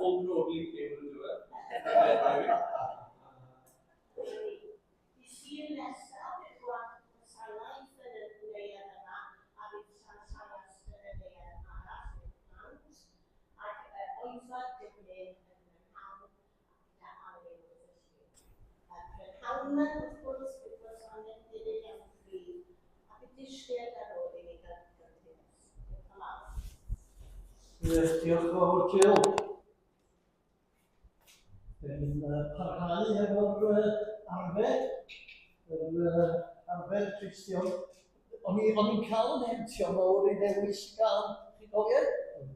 Formed an orderly queue yn y diwedd. Dydd Sul nesaf, bydd gwasanaeth yn y neuadd yma a bydd San Saias yn y neuadd arall i'r plant, ac oedfa gyflym yn y prynhawn a gyda Alun wrth y llyw. Y prynhawn yma, wrth gwrs, bydd gwasanaeth ddifyr iawn pryd a bydd disgwyliad ar ôl i ni gael digon cynnes. Diolch yn fawr. Yes, diolch yn fawr, Jill. Dyn ni'n parhau efo'r arfer, yr arfer Cristion. O'n i'n cael yn hentio mawr i ddewis gan, chi'n cofio?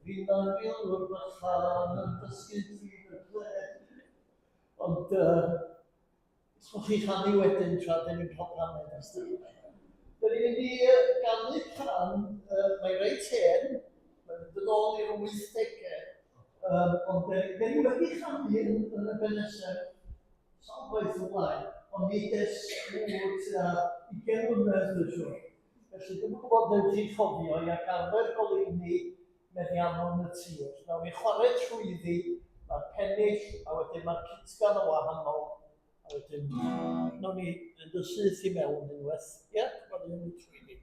Fi'n filwr bychan yn dysgu trin y pled. Ond Os chi chanu wedyn tra dyn ni'n cael paned os dyn ni'n. Dyn ni'n mynd i ganu can, mae reit hen, mae'n mynd yn ôl i'r 80au, ond dyn ni wedi chanu yn y Beneser sawl gwaith o blaen, ond nid ers tua 20 mlynedd dwi'n siŵr. Felly dwi'm yn gwybod newch chi chofio i ac arfer goleuni meddiannwn y tir. Nawn ni chwarae trwyddi, mae'r pennill, a wedyn mae'r cytgan yn wahanol, a wedyn nawn ni fynd yn syth i mewn unwaith. Ie, yeah, mae'n mynd trwyddi.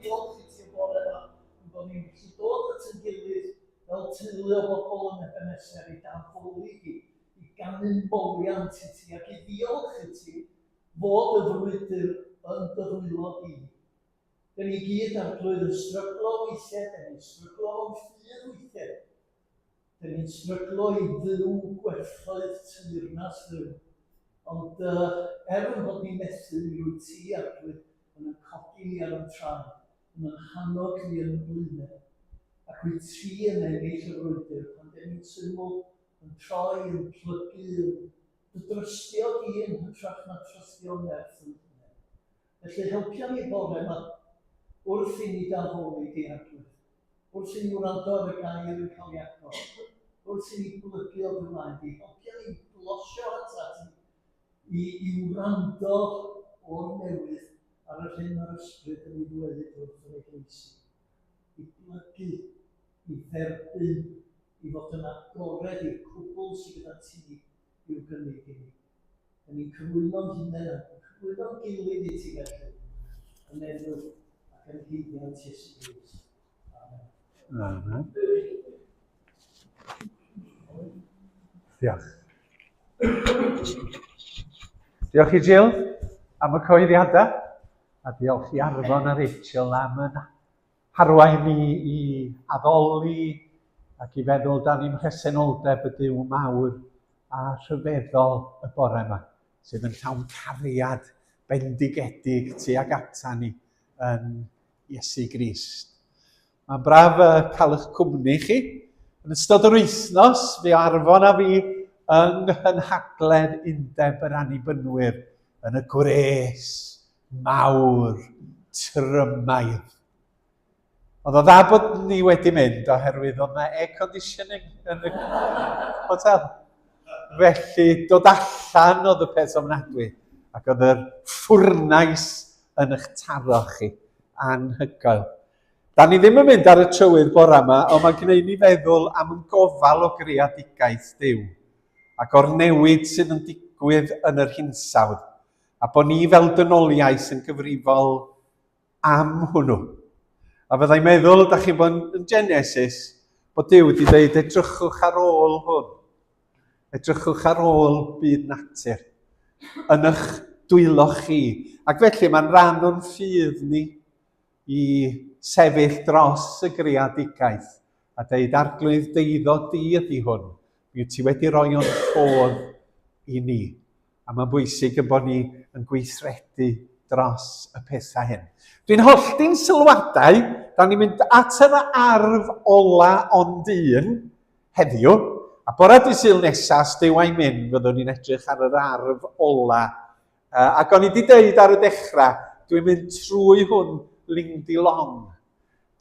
Diolch i ti y bore yma, yn bod ni'n gallu dod at ein gilydd fel teulu o bobl yn Ebeneser i dafoli hi, i ganu moliant i ti ac i ddiolch i ti fod y frwydr yn dy ddwylo di. Dyn ni gyd, Arglwydd, yn stryglo weithiau, dyn ni'n stryglo o'n ffydd weithiau. Dyn ni'n stryglo i fyw gwerthoedd teyrnas Dduw. Ond uh, er yn bod ni'n methu, mi wyt ti, Arglwydd, yn yn codi ni ar yn traed, yn yn hannog ni yn y blaenau. Ac wyt ti yn ennill y frwydr pan dyn ni'n syml, yn troi, yn plygu, yn dy drystio di yn hytrach na trystio'n nerth yn hunain. Felly helpia ni bore yma wrth i ni d'addoli di Arglwydd, wrth i ni wrando ar y gair yn cael ei agor, wrth i ni blygu o dy flaen di, helpia ni glosio atat ti i, i wrando o'r newydd ar yr hyn mae'r Ysbryd yn ei ddweud wrth yr eglwysi. I blygu, i dderbyn, i fod yn agored i'r cwbl sydd gyda ti i'w gynnig i ni. Dyn ni'n cyflwyno'n hunain ac yn cyflwyno'n gilydd i ti felly, yn enw ac yn haeddiant Iesu Grist. Amen. Amen. Diolch. Diolch i Jill am y cyhoeddiadau, a diolch i Arfon a Rachel am yn harwain ni i addoli ac i feddwl dan i'm mhresenoldeb y Duw mawr a rhyfeddol y bore yma, sydd yn llawn cariad bendigedig tuag ata ni yn Iesu Grist. Mae'n braf cael eich cwmni chi. Yn ystod yr wythnos, fe Arfon a fi yng nghynhadledd Undeb yr Annibynwyr yn y gwres mawr trymaidd. Oedd o dda bod ni wedi mynd oherwydd oedd yna air conditioning yn y hotel. Felly, dod allan oedd y peth ofnadwy ac oedd yr ffwrnais yn eich taro chi. Anhygoel. Da ni ddim yn mynd ar y trywydd bora yma, ond mae'n gwneud ni feddwl am yn gofal o greadigaeth Duw ac o'r newid sydd yn digwydd yn yr hinsawdd, a bod ni fel dynoliaeth yn gyfrifol am hwnnw. A fyddai'n meddwl, da chi'n bod yn Genesis, bod Duw wedi dweud edrychwch ar ôl hwn. Edrychwch ar ôl byd natur yn eich dwylo chi. Ac felly mae'n rhan o'n ffydd ni i sefyll dros y greadigaeth a deud arglwydd deiddo di ydy hwn. Mi wyt ti wedi rhoi o'n rhodd i ni. A mae'n bwysig y bod ni yn gweithredu dros y pethau hyn. Dwi'n hollti'n sylwadau, da ni'n mynd at yr arf ola ond un heddiw, a bore dy Sul nesaf, os Duw a'i mynd, fyddwn ni'n edrych ar yr arf ola. Ac o'n i wedi deud ar y dechrau, dwi'n mynd trwy hwn ling-di long.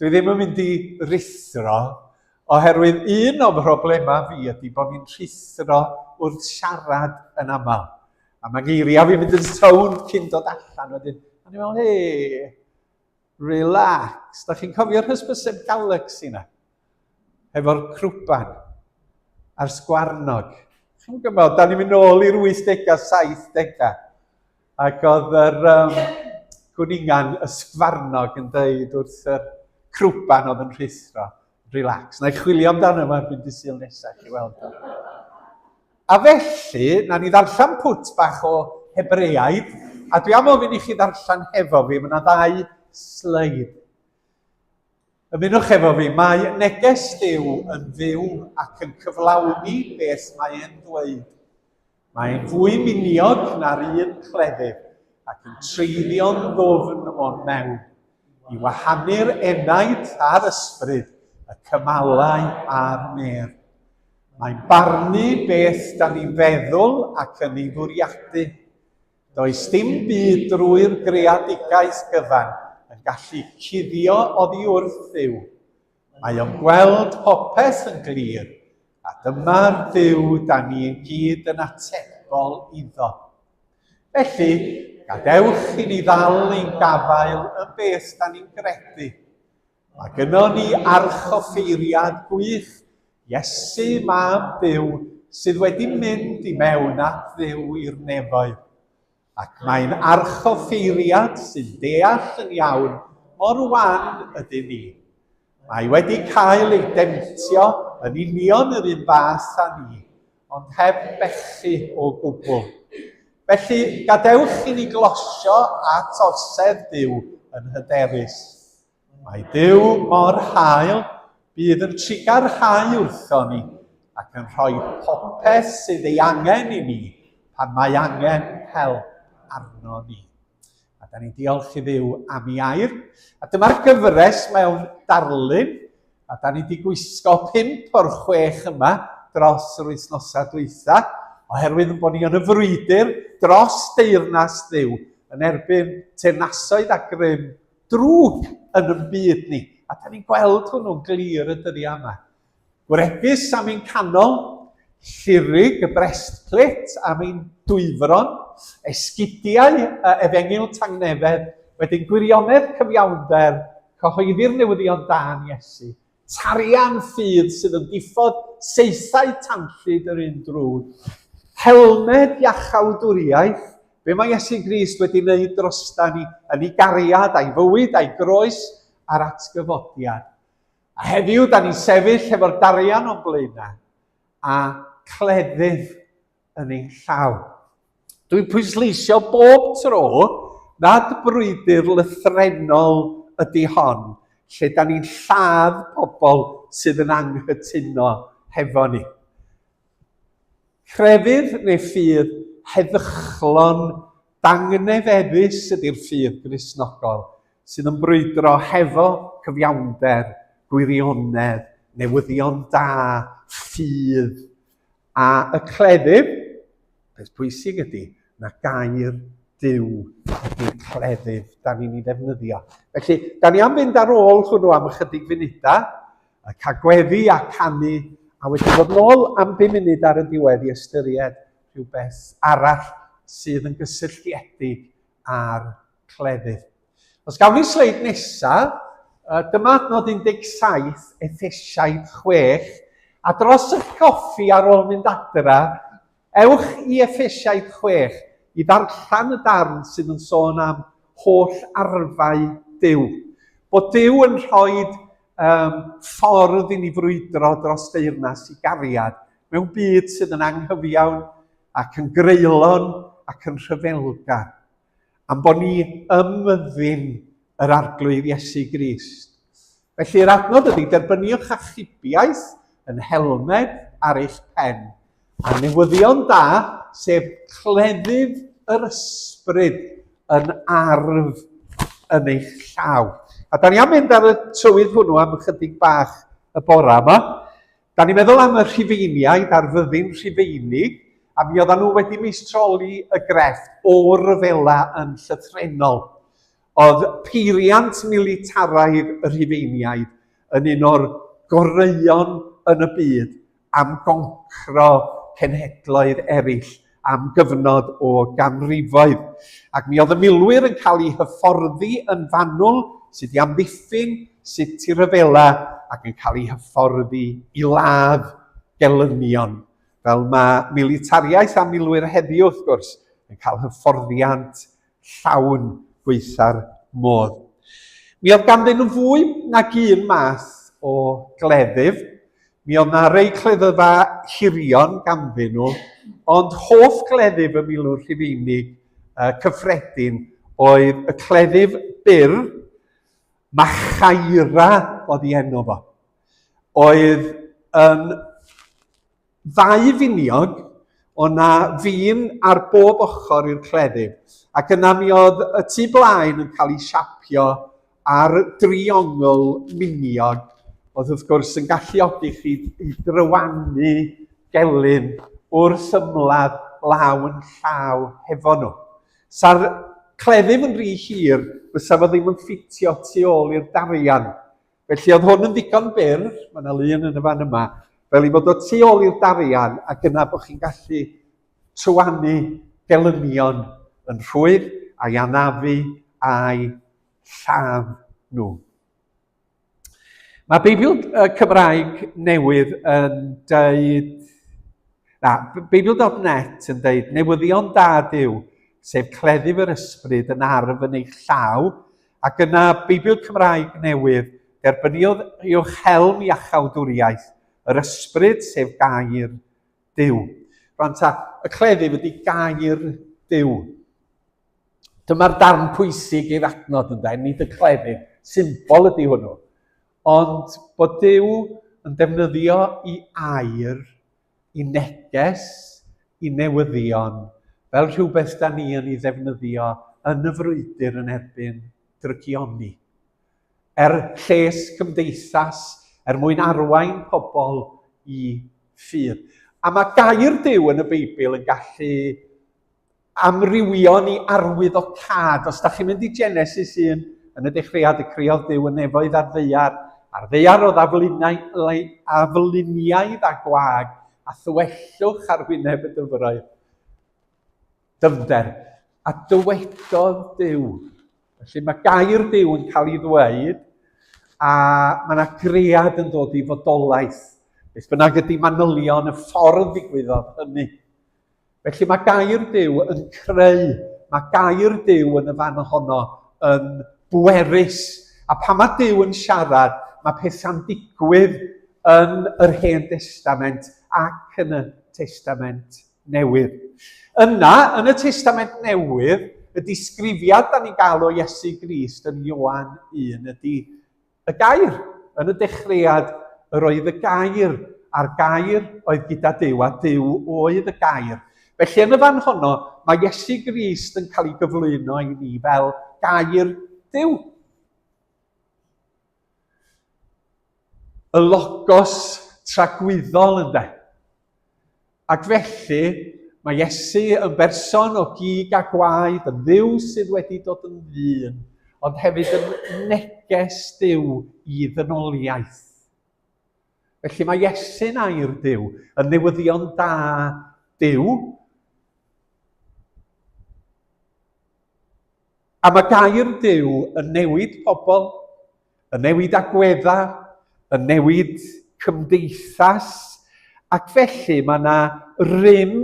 Dwi ddim yn mynd i ruthro, oherwydd un o mhroblemau fi ydy bod fi'n rhuthro wrth siarad yn aml. A mae geiriau fi'n mynd yn sownd cyn dod allan wedyn. A ni'n meddwl, hei, relax. Da chi'n cofio'r hysbyseb Galaxy na? Hefo'r crwban a'r sgwarnog. Chi'n gwybod, da ni'n mynd nôl i'r 80au, 70au. Ac oedd yr um, gwningan ysgfarnog yn dweud wrth yr crwban oedd yn rhuthro, relax. Na i chwilio amdano fo erbyn dy Sul nesaf chi weld o. A felly, na ni ddarllen pwt bach o Hebreaidd, a dwi am ofyn i chi ddarllen hefo fi, mae yna ddau sleid. Ymunwch efo fi, mae neges Duw yn fyw ac yn cyflawni beth mae e'n ddweud. Mae'n fwy miniog na'r un cleddyf ac yn treiddio'n ddwfn o'n mewn i wahanu'r enaid a'r ysbryd, y cymalau a'r medd. Mae'n barnu beth da ni'n feddwl ac yn ei fwriadu. Does dim byd drwy'r greadigaeth gyfan yn gallu cuddio oddi wrth Dduw. Mae o'n gweld popeth yn glir, a dyma'r Duw da ni i gyd yn atebol iddo. Felly, gadewch i ni ddal ein gafael yn beth da ni'n gredu. Mae gynnon ni archoffeiriad gwych, Iesu, Mab Duw, sydd wedi mynd i mewn at Dduw i'r nefoedd. Ac mae'n archoffeiriad sy'n deall yn iawn mor wan ydyn ni. Mae wedi cael ei demtio yn union yr un fath â ni, ond heb bechu o gwbl. Felly, gadewch i ni glosio at orsedd Duw yn hyderus. Mae Duw mor hael, bydd yn trugarhau wrtho ni ac yn rhoi popeth sydd ei angen i ni pan mae angen help arno ni. A da ni'n diolch i Dduw am ei air. A dyma'r gyfres mewn darlun. A da ni wedi gwisgo pump o'r chwech yma dros yr wythnosau dwytha, oherwydd yn bod ni yn y frwydr dros deyrnas Dduw yn erbyn teyrnasoedd a grym drwg yn y byd ni. A da ni'n gweld hwnnw'n glir y dyddiau yma. Gwregys am ein canol, llurig y breastplate am ein dwyfron, esgidiau y efengyl tangnefedd, wedyn gwirionedd cyfiawnder, cyhoeddi'r newyddion da yn Iesu, tarian ffydd sydd yn diffodd saethau tanllyd yr un drwg, helmed iachawdwriaeth, be mae Iesu Grist wedi wneud drosta ni yn ei gariad a'i fywyd a'i groes a'r atgyfodiad. A heddiw, da ni'n sefyll hefo'r darian o'n blaenau a cleddyf yn ein llaw. Dwi'n pwysleisio bob tro nad brwydr lythrennol ydy hon, lle da ni'n lladd pobl sydd yn anghytuno hefo ni. Crefydd neu ffydd heddychlon dangnefeddus ydy'r ffydd Gristnogol, sydd yn brwydro hefo cyfiawnder, gwirionedd, newyddion da, ffydd, a y cleddyf, peth pwysig ydy, na gair Duw ydy'r cleddyf da ni'n ei ddefnyddio. Felly, da ni am fynd ar ôl hwnnw am ychydig funudau, a cael gweddi a canu, a wedyn ddod nôl am bum munud ar y diwedd i ystyried rhywbeth arall sydd yn gysylltiedig â'r cleddyf. Os gawn ni sleid nesaf, dyma adnod 17, Effesiaid 6, a dros eich coffi ar ôl mynd adra, ewch i Effesiaid 6 i ddarllen y darn sydd yn sôn am holl arfau Duw. Bod Duw yn rhoi um, ffordd i ni frwydro dros deyrnas i gariad mewn byd sydd yn anghyfiawn ac yn greulon ac yn rhyfelgar. Am bod ni ym myddin yr Arglwydd Iesu Grist. Felly yr adnod ydy derbyniwch achubiaeth yn helmed ar eich pen, a newyddion da, sef cleddyf yr ysbryd yn arf yn eich llaw. A da ni am fynd ar y trywydd hwnnw am ychydig bach y bora yma. Da ni'n meddwl am y Rhufeiniaid a'r fyddin Rhufeinig, a mi oedden nhw wedi meistroli y grefft o ryfela yn llythrennol. Oedd peiriant militaraidd y Rhufeiniaid yn un o'r goreuon yn y byd am goncro cenhedloedd eraill am gyfnod o ganrifoedd. Ac mi oedd y milwyr yn cael eu hyfforddi yn fanwl sut i amddiffyn, sut i ryfela, ac yn cael eu hyfforddi i ladd gelynion. Fel mae militariaeth a milwyr heddiw, wrth gwrs, yn cael hyfforddiant llawn gweitha'r modd. Mi oedd ganddyn nhw fwy nag un math o gleddyf. Mi oedd na rei cleddyfa hirion ganddyn nhw, ond hoff gleddyf y milwr Rhufeinig uh, cyffredin oedd y cleddyf byr, Machaira oedd ei enw fo, oedd yn ddau finiog, o na fin ar bob ochr i'r cleddyf, ac yna mi oedd y tu blaen yn cael ei siapio ar driongl miniog, oedd wrth gwrs yn galluogi chi i drywanu gelyn wrth ymladd law yn llaw hefo nhw. Sa'r cleddyf yn rhy hir, fysa fo ddim yn ffitio tu ôl i'r darian. Felly oedd hwn yn ddigon byr, mae yna lun yn y fan yma, fel i fod o tu ôl i'r darian ac yna bod chi'n gallu trywanu gelynion yn rhwydd a'i anafu a'i lladd nhw. Mae Beibl Cymraeg Newydd yn dweud, na, Beibl.net yn dweud, newyddion da Duw, sef cleddyf yr ysbryd yn arf yn eich llaw, Ac yna, Beibl Cymraeg Newydd, derbyniodd ewch helm iachawdwriaeth, yr ysbryd, sef gair Duw. Rwan ta, y cleddyf ydy gair Duw. Dyma'r darn pwysig i'r adnod ynde, nid y cleddyf, symbol ydy hwnnw. Ond bod Duw yn defnyddio i air, i neges, i newyddion, fel rhywbeth da ni yn ei ddefnyddio yn y frwydr yn erbyn drygioni. Er lles cymdeithas, er mwyn arwain pobl i ffydd. A mae gair Duw yn y Beibl yn gallu amrywion i arwyddocâd. Os da chi'n mynd i Genesis 1, yn y dechreuad y creodd Duw y nefoedd a'r ddaear, a'r ddaear oedd afluniaidd a gwag, a thywellwch ar wyneb y dyfroedd. Dyfnder. A dywedodd Duw. Felly mae gair Duw yn cael ei ddweud, a mae yna gread yn dod i fodolaeth. Beth bynnag ydy manylion y ffordd ddigwyddodd hynny. Felly mae gair Duw yn creu, mae gair Duw yn y fan honno yn bwerus. A pan mae Duw yn siarad, mae pethau'n digwydd yn yr Hen Destament ac yn y Testament Newydd. Yna, yn y Testament Newydd, y disgrifiad da ni'n gael o Iesu Grist yn Ioan 1 ydy Y gair. Yn y dechreuad yr oedd y gair, a'r gair oedd gyda Duw, a Duw oedd y gair. Felly yn y fan honno, mae Iesu Grist yn cael ei gyflwyno i ni fel gair Duw. Y logos tragwyddol ynde. Ac felly, mae Iesu yn berson o gig a gwaed, yn Dduw sydd wedi dod yn ddyn, ond hefyd yn neges Duw i ddynoliaeth. Felly mae Iesu'n air Duw, yn newyddion da Duw, A mae gair Duw yn newid pobl, yn newid agweddau, yn newid cymdeithas, ac felly mae yna rym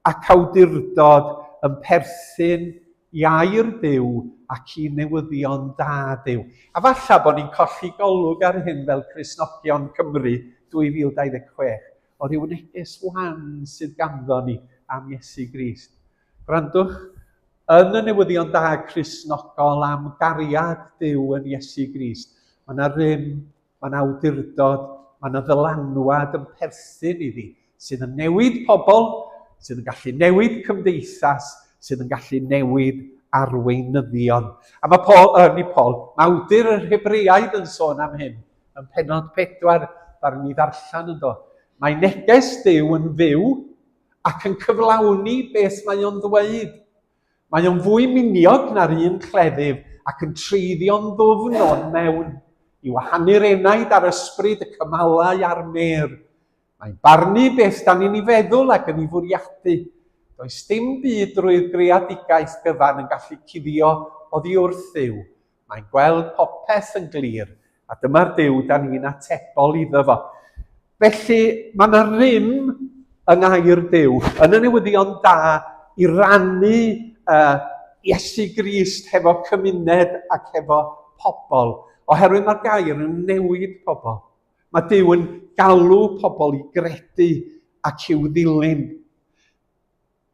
ac awdurdod yn perthyn i air Duw ac i newyddion da Duw. A falla bod ni'n colli golwg ar hyn fel Cristnogion Cymru 2026, o ryw neges wan sydd ganddo ni am Iesu Grist. Gwrandwch, yn y newyddion da Cristnogol am gariad Duw yn Iesu Grist, mae yna rym, mae yna awdurdod, mae yna ddylanwad yn perthyn iddi, sydd yn newid pobl, sydd yn gallu newid cymdeithas, sydd yn gallu newid arweinyddion. A mae Paul, nid Paul, mae awdur yr Hebreaid yn sôn am hyn, yn penod 4, ddaru ni ddarllen ynddo. Mae neges Duw yn fyw, ac yn cyflawni beth mae o'n ddweud. Mae o'n fwy miniog na'r un cleddyf ac yn treiddio'n ddwfn o'n mewn i wahanu'r enaid a'r ysbryd, y cymalau a'r mêr. Mae'n barnu beth da ni'n ei feddwl ac yn ei fwriadu. Does dim byd drwy'r greadigaeth gyfan yn gallu cuddio oddi wrth Dduw. Mae'n gweld popeth yn glir, a dyma'r Duw da ni'n atebol iddo fo. Felly, mae yna rym yng ngair Duw, yn y newyddion da, i rannu uh, Iesu Grist hefo cymuned ac hefo pobl, oherwydd mae'r gair yn newid pobl. Mae Duw yn galw pobl i gredu ac i'w ddilyn.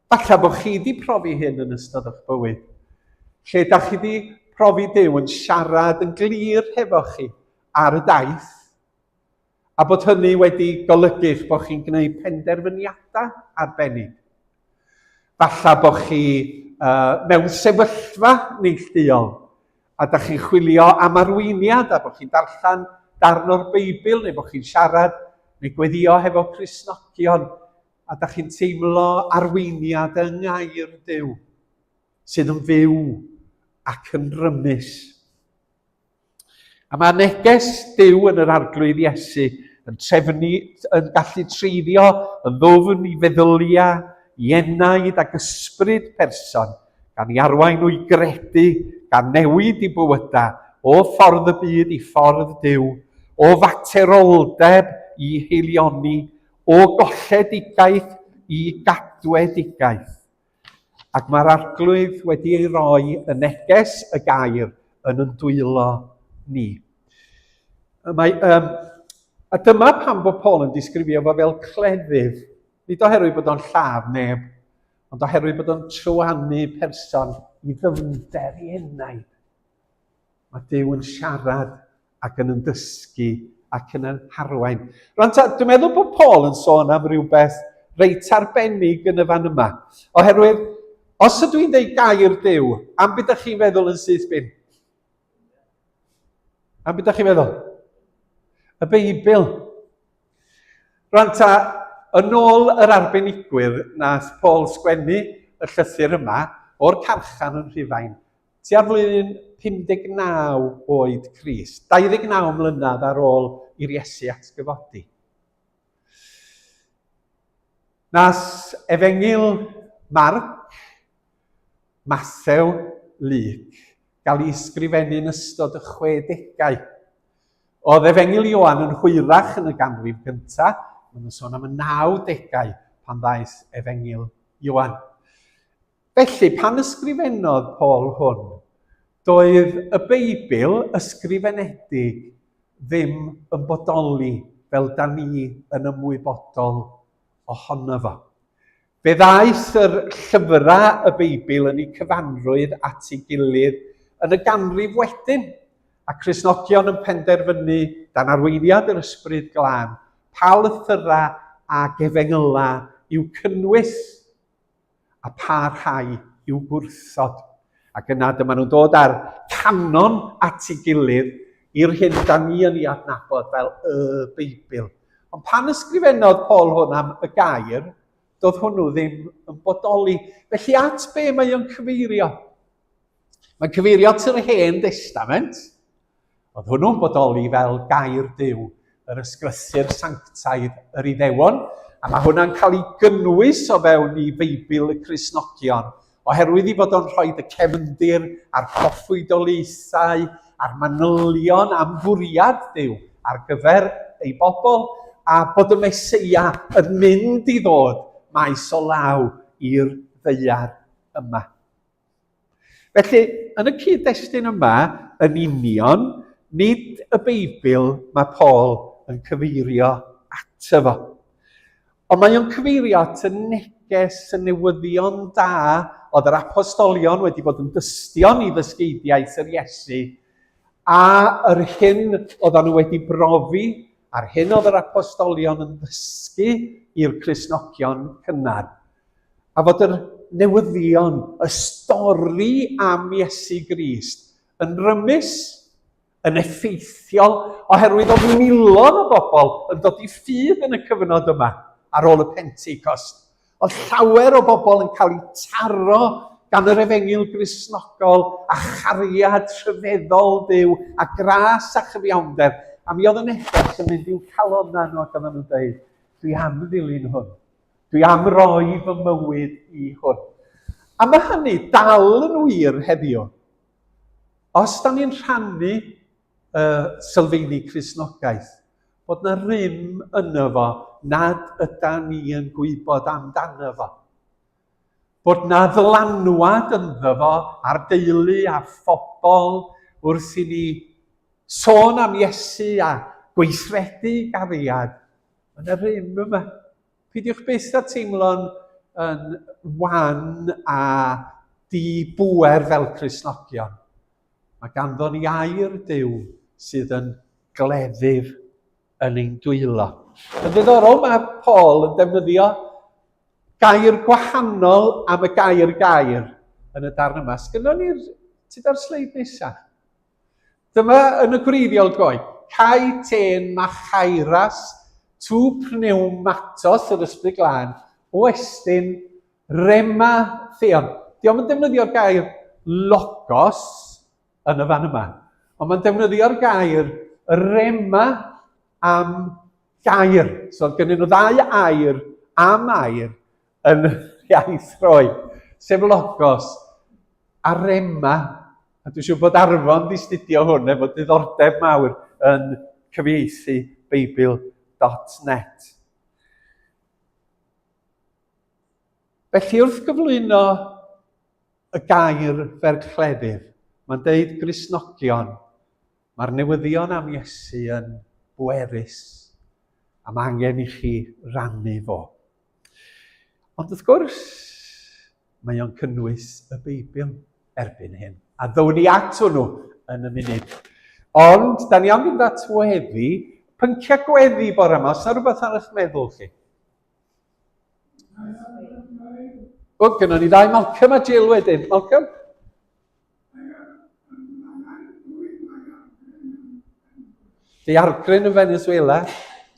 Falle bod chi wedi profi hyn yn ystod eich bywyd. Lle da chi wedi profi Duw yn siarad yn glir hefo chi ar y daith, a bod hynny wedi golygu eich bod chi'n gwneud penderfyniadau arbennig. Falle bod chi uh, mewn sefyllfa neillduol a da chi'n chwilio am arweiniad a bod chi'n darllen darn o'r Beibl neu bod chi'n siarad neu gweddio hefo Cristnogion a da chi'n teimlo arweiniad yng ngair Duw sydd yn fyw ac yn rymus. A mae neges Duw yn yr Arglwydd Iesu yn trefnu, yn gallu treiddio yn ddwfn i feddyliau, i enaid ac ysbryd person, gan i arwain nhw i gredu, gan newid i bywydau, o ffordd y byd i ffordd Duw, o fateroldeb i heilioni, O golledigaeth i gadwedigaeth. Ac mae'r Arglwydd wedi ei roi y neges y gair yn yn dwylo ni. Mae, um, a dyma pam bod Paul yn disgrifio fo fel cleddyf. Nid oherwydd bod o'n lladd neb, ond oherwydd bod o'n trywanu person i ddyfnder ei enaid. Mae Duw yn siarad ac yn ymddysgu ac yn ein harwain. Rwan ta, dwi'n meddwl bod Paul yn sôn am rhywbeth reit arbennig yn y fan yma. Oherwydd, os ydw i'n dweud gair Duw, am beth ydych chi'n feddwl yn syth bin? Am beth ydych chi'n feddwl? Y Beibl. Rwan ta, yn ôl yr arbenigwyr nath Paul sgwennu y llythyr yma o'r carchan yn Rhufain, tua'r flwyddyn 59 oed Crist, 29 mlynedd ar ôl i'r Iesu atgyfodi. Nas Efengyl Marc, Mathew, Luc gael ei ysgrifennu yn ystod y chwedegau. Oedd Efengyl Ioan yn hwyrach yn y ganrif gyntaf, maen nhw'n sôn am y 90au pan ddaeth Efengyl Ioan. Felly, pan ysgrifennodd Paul hwn, doedd y Beibl ysgrifenedig ddim yn bodoli fel da ni yn ymwybodol ohono fo. Fe ddaeth yr llyfrau y Beibl yn eu cyfanrwydd at ei gilydd yn y ganrif wedyn, a Cristnogion yn penderfynu, dan arweiniad yr Ysbryd Glân, pa lythyrau ac efengylau i'w cynnwys a pha rhai i'w gwrthod. Ac yna dyma nhw'n dod â'r canon at ei gilydd i'r hyn da ni yn ei adnabod fel y Beibl. Ond pan ysgrifennodd Paul hwn am y gair, doedd hwnnw ddim yn bodoli. Felly at be mae o'n cyfeirio? Mae'n cyfeirio at yr Hen Destament. Oedd hwnnw'n bodoli fel gair Duw, yr ysgrythur sanctaidd yr Iddewon, a mae hwnna'n cael ei gynnwys o fewn i Feibl y Cristnogion, oherwydd i fod o'n rhoi y cefndir a'r proffwydoliaethau a'r manylion am fwriad Duw ar gyfer ei bobl, a bod y Meseia yn mynd i ddod maes o law i'r ddaear yma. Felly, yn y cyd-destun yma, yn union, nid y Beibl mae Paul yn cyfeirio ato fo. Ond mae o'n cyfeirio at y neges, y newyddion da oedd yr apostolion wedi bod yn dystion i ddysgeidiaeth yr Iesu, a yr hyn oedden nhw wedi brofi, a'r hyn oedd yr apostolion yn ddysgu i'r Cristnogion cynnar. A fod yr newyddion, y stori am Iesu Grist, yn rymus, yn effeithiol, oherwydd oedd miloedd o bobl yn dod i ffydd yn y cyfnod yma ar ôl y Pentecost. Oedd llawer o bobl yn cael eu taro gan yr efengyl Gristnogol a chariad rhyfeddol Duw a gras a chyfiawnder. A mi oedd y neges yn mynd i'w calonnau nhw ac oedden nhw'n dweud, dwi am ddilyn hwn. Dwi am roi fy mywyd i hwn. A mae hynny dal yn wir heddiw. Os da ni'n rhannu uh, sylfeini Cristnogaeth, bod na rym yno fo nad yda ni yn gwybod amdano fo. Bod na ddylanwad ynddo fo ar deulu a phobl wrth i ni sôn am Iesu a gweithredu gariad. Mae yna rym yma. Peidiwch byth â teimlo'n yn wan a di-bŵer fel Cristnogion. Mae ganddo ni air Duw sydd yn gleddyf yn ein dwylo. Yn ddiddorol, mae Paul yn defnyddio gair gwahanol am y gair gair yn y darn yma. Sgynnon ni'r... Ti da'r sleid nesaf? Dyma yn y gwreiddiol goi. Kai ten machairas tu pneumatos, yr ysbryd glân, o estyn rema theon. Diolch yn defnyddio'r gair logos yn y fan yma, ond mae'n defnyddio'r gair rema am gair. So gennyn nhw ddau air am air yn iaith Roeg, sef logos a rema. A dwi'n siŵr bod Arfon di studio hwn efo diddordeb mawr yn cyfieithu Beibl.net. Felly wrth gyflwyno y gair ferchlefydd, mae'n deud Gristnogion, mae'r newyddion am Iesu yn bwerus, a mae angen i chi rannu fo. Ond wrth gwrs, mae o'n cynnwys y Beibl erbyn hyn. A ddown ni at hwnnw yn y munud. Ond, da ni am fynd at weddi. Pynciau gweddi bore yma, os yna rhywbeth ar eich meddwl chi? O, gynnon ni ddau Malcolm a Jill wedyn. Malcolm? Daeargryn yn Venezuela.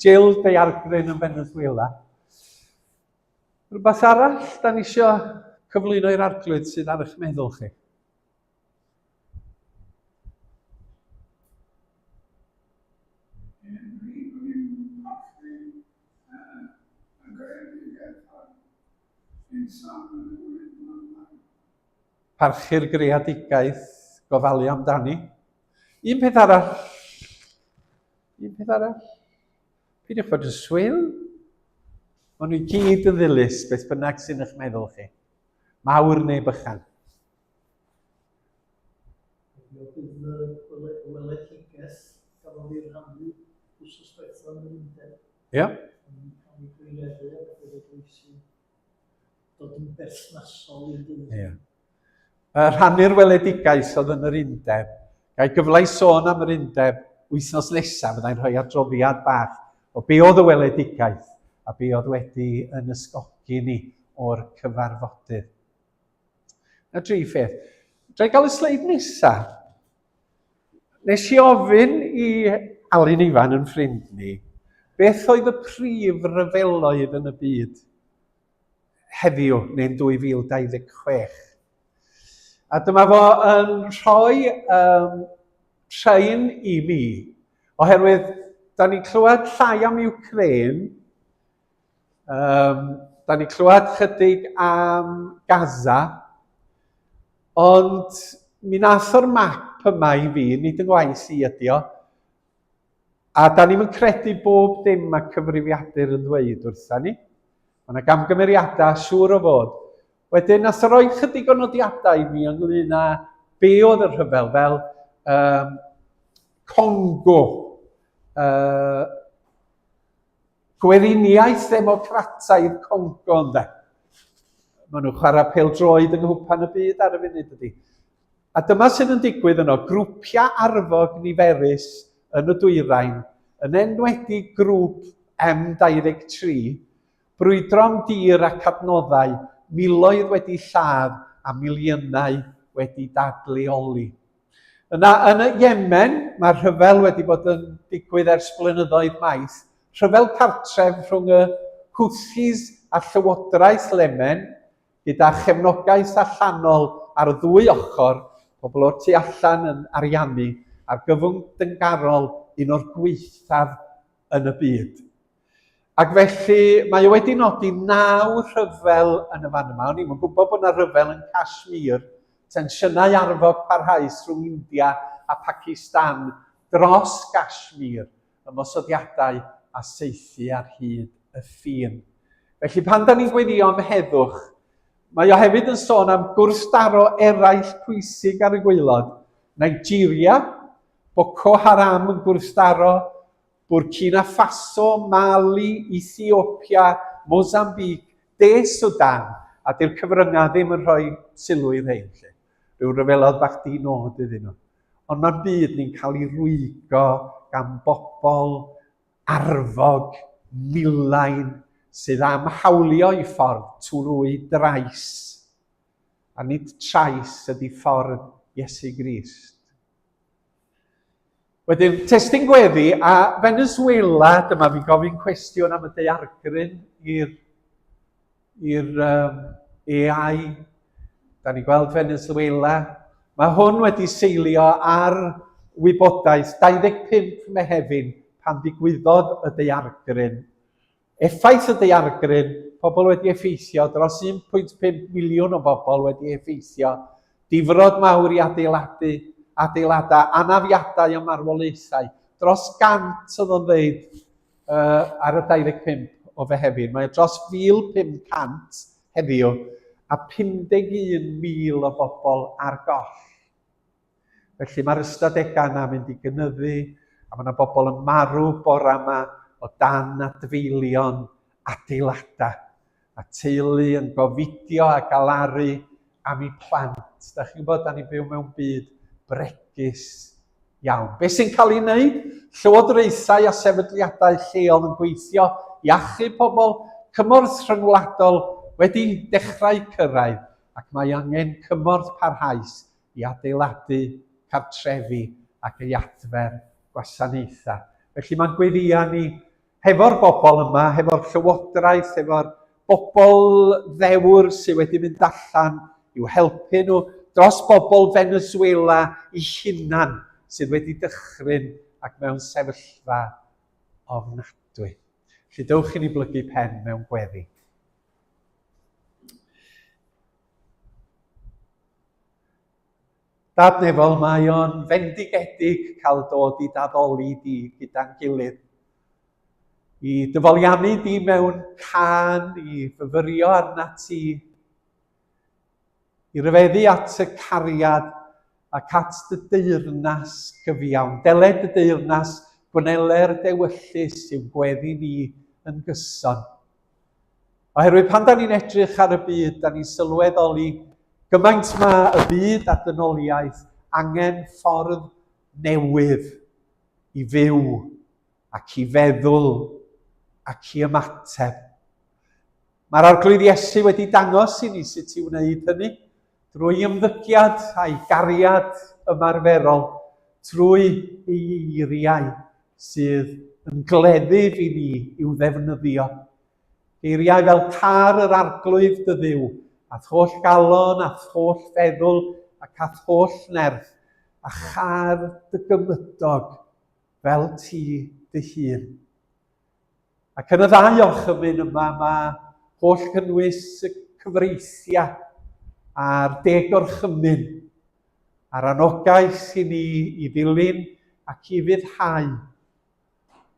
Jill, daeargryn yn Venezuela. Rhywbeth arall da ni isio cyflwyno i'r arglwydd sydd ar eich meddwl chi? Parchu'r greadigaeth, gofalu amdani. Un peth arall. Un peth arall. Peidiwch fod yn swil. Maen nhw i gyd yn ddilys, beth bynnag sy'n eich meddwl chi. Mawr neu bychan. Bydd y weledigaeth gafodd ei rhannu wythnos diwethaf yn yr undeb. Ia. Yn cael ei gwireddu ac bydd eglwysi dod yn berthnasol i'r dydd. Ia. Rhannu'r weledigaeth oedd yn yr undeb. Ga i gyfle i sôn am yr undeb wythnos nesaf, fyddai'n rhoi adroddiad bach o be oedd y weledigaeth a be oedd wedi yn ysgogi ni o'r cyfarfodydd. Na dri pheth. Dra i gael y sleid nesa. Nes i ofyn i Alun Ifan yn ffrind ni, beth oedd y prif ryfeloedd yn y byd heddiw neu'n 2026? A dyma fo yn rhoi um, rhain i mi, oherwydd da ni'n clywed llai am Ukraine, Um, da ni clywed chydig am Gaza, ond mi nath o'r map yma i fi, nid yng ngwaith i ydi o, a da ni'n credu bob dim mae cyfrifiadur yn ddweud wrtha ni. Mae yna gamgymeriadau, siŵr o fod. Wedyn, nath o roi chydig o nodiadau i mi ynglyn â be oedd y rhyfel, fel um, Congo, uh, Gweriniaeth Ddemocrataidd Congo, ynde? Maen nhw'n chwarae pêl-droed yng Nghwpan y Byd ar y funud ydy. A dyma sydd yn digwydd yno, grwpiau arfog niferus yn y dwyrain, yn enwedig grŵp M23, brwydro am dir ac adnoddau, miloedd wedi lladd a miliynau wedi dadleoli. Yna, yn y Yemen, mae'r rhyfel wedi bod yn digwydd ers blynyddoedd maith. Rhyfel cartref rhwng y Houthis a llywodraeth Lemen, gyda chefnogaeth allanol ar y ddwy ochr, pobl o'r tu allan yn ariannu argyfwng dyngarol un o'r gwaethaf yn y byd. Ac felly mae o wedi nodi naw rhyfel yn y fan yma. O'n i'm yn gwybod bod yna rhyfel yn Kashmir, tensiynau arfog parhaus rhwng India a Pakistan dros Kashmir, ymosodiadau a saethu ar hyd y ffin. Felly pan da ni'n gweddïo am heddwch, mae o hefyd yn sôn am gwrthdaro eraill pwysig ar y gwaelod. Nigeria, Boko Haram yn gwrthdaro, Burkina Faso, Mali, Ethiopia, Mozambique, De Sudan, a 'di'r cyfryngau ddim yn rhoi sylw i'r rhein 'lly. Rhyw ryfelodd bach di-nod iddyn nhw. Ond mae'r byd ni'n cael ei rwygo gan bobl arfog, milain, sydd am hawlio i ffordd trwy drais. A nid trais ydy ffordd Iesu Grist. Wedyn, testun gweddi, a Venezuela, dyma fi'n gofyn cwestiwn am y daeargryn i'r i'r um, AI. Da ni'n gweld Venezuela. Mae hwn wedi seilio ar wybodaeth 25 Mehefin pan ddigwyddodd y daeargryn. Effaith y daeargryn, pobl wedi effeithio, dros 1.5 miliwn o bobl wedi effeithio, difrod mawr i adeiladu, adeiladau, anafiadau a marwolaethau. Dros 100 oedd o'n dweud uh, ar y 25 o Fehefin. Mae dros 1,500 heddiw a 51,000 o bobl ar goll. Felly mae'r ystadegau yna mynd i gynyddu, a mae yna bobl yn marw bore yma o dan adfeilion adeiladau, a teulu yn gofidio a galaru am eu plant. Da chi'n gwybod, da ni'n byw mewn byd bregus iawn. Be sy'n cael ei wneud? Llywodraethau a sefydliadau lleol yn gweithio i achub pobl, cymorth rhyngwladol wedi dechrau cyrraedd, ac mae angen cymorth parhaus i adeiladu cartrefi ac i adfer gwasanaethau. Felly mae'n gweddïau ni hefo'r bobl yma, hefo'r llywodraeth, hefo'r bobl ddewr sydd wedi mynd allan i'w helpu nhw, dros bobl Venezuela i hunan sydd wedi dychryn ac mewn sefyllfa ofnadwy. Felly dewch i ni blygu pen mewn gweddi. Dad nefol, mae o'n fendigedig cael dod i daddoli di gyda'n gilydd. I dyfoliannu di mewn cân, i fyfyrio arna ti, i ryfeddu at y cariad ac at dy deyrnas gyfiawn. Deled dy deyrnas, gwneler dewyllys yw gweddi ni yn gyson. Oherwydd pan da ni'n edrych ar y byd, da ni'n sylweddoli gymaint mae y byd a dynoliaeth angen ffordd newydd i fyw ac i feddwl ac i ymateb. Mae'r Arglwydd Iesu wedi dangos i ni sut i wneud hynny drwy ymddygiad a'i gariad ymarferol, trwy ei eiriau sydd yn gleddyf i ni i'w ddefnyddio. Geiriau fel car yr arglwydd dy ddiw, a'th holl galon, a'th holl feddwl, ac a'th holl nerth, a char dy gymydog fel ti dy hun. Ac yn y ddau orchymyn yma mae holl gynnwys y cyfreithiau a'r deg orchymyn a'r anogaeth i ni i ddilyn ac i fuddhau.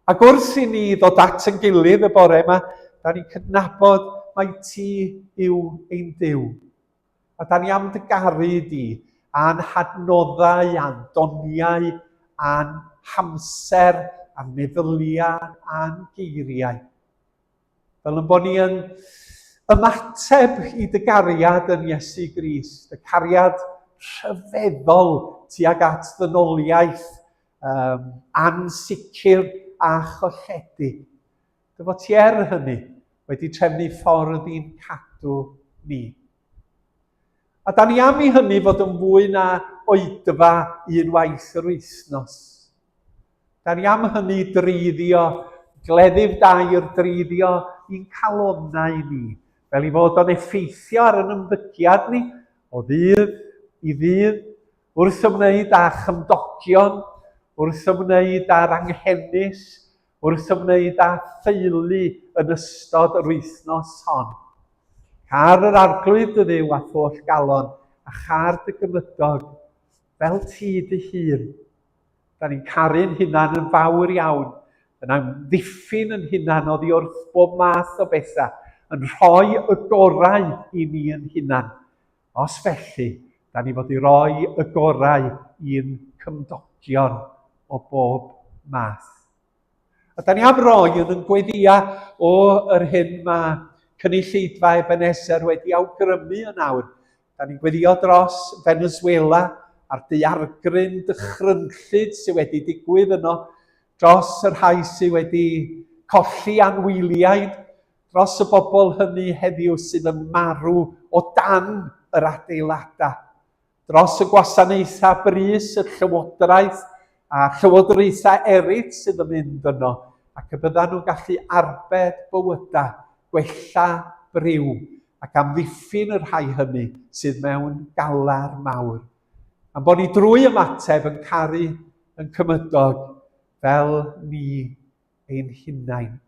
Ac wrth i ni ddod at yn gilydd y bore yma, da ni'n cydnabod mai ti yw ein Duw. A da ni am dy garu di, a'n hadnoddau, a'n doniau, a'n hamser, a'n meddyliau, a'n geiriau. Fel yn bod ni yn ymateb i dy gariad yn Iesu Grist, y cariad rhyfeddol tuag at ddynoliaeth um, ansicr a cholledig. Dy fod ti er hynny wedi trefnu ffordd i'n cadw ni. A da ni am i hynny fod yn fwy na oedfa un waith yr wythnos. Da ni am hynny dreiddio, gleddyf dair dreiddio i'n calonnau ni, fel i fod o'n effeithio ar yn ymddygiad ni o ddydd i ddydd, wrth ymwneud â chymdogion, wrth ymwneud â'r anghenus, wrth ymwneud â theulu yn ystod yr wythnos hon. Car yr arglwydd dy ddiw a holl galon, a char dy gymydog, fel ti dy hun. Da ni'n caru'n hunan yn fawr iawn, yn amddiffyn yn hunan oddi wrth bob math o bethau, yn rhoi y gorau i ni yn hunan. Os felly, da ni fod i roi y gorau i'n cymdogion o bob math. A da ni am roi yn yn gweddia o yr hyn mae cynulleidfa Ebenezer wedi awgrymu yn awr. Da ni'n gweddio dros Venezuela a'r daeargryn dychrynllyd sydd wedi digwydd yno, dros y rhai sydd wedi colli anwyliaid, dros y bobl hynny heddiw sydd yn marw o dan yr adeiladau. Dros y gwasanaethau brys y llywodraeth a llywodraethau eraill sydd yn mynd yno, ac y byddan nhw'n gallu arbed bywydau, gwella briw, ac amddiffyn y rhai hynny sydd mewn galar mawr. Am bod ni drwy ymateb yn caru yn cymydog fel ni ein hunain.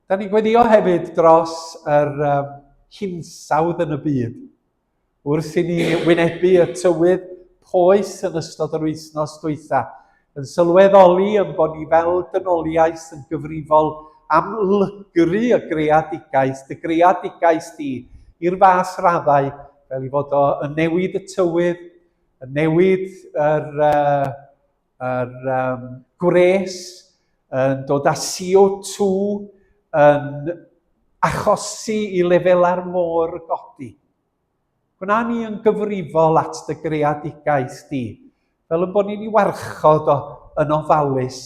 Da ni'n gweddio hefyd dros yr um, hinsawdd yn y byd. Wrth i ni wynebu y tywydd poeth yn ystod yr wythnos dwytha, yn sylweddoli yn bod ni fel dynoliaeth yn gyfrifol am lygru y greadigaeth, dy greadigaeth di, i'r fath raddau fel i fod o yn newid y tywydd, yn newid yr, uh, yr um, gwres, yn dod â CO2, yn achosi i lefelau'r môr godi. Gwna ni yn gyfrifol at dy greadigaeth di, fel yn bod ni'n ei warchod o yn ofalus,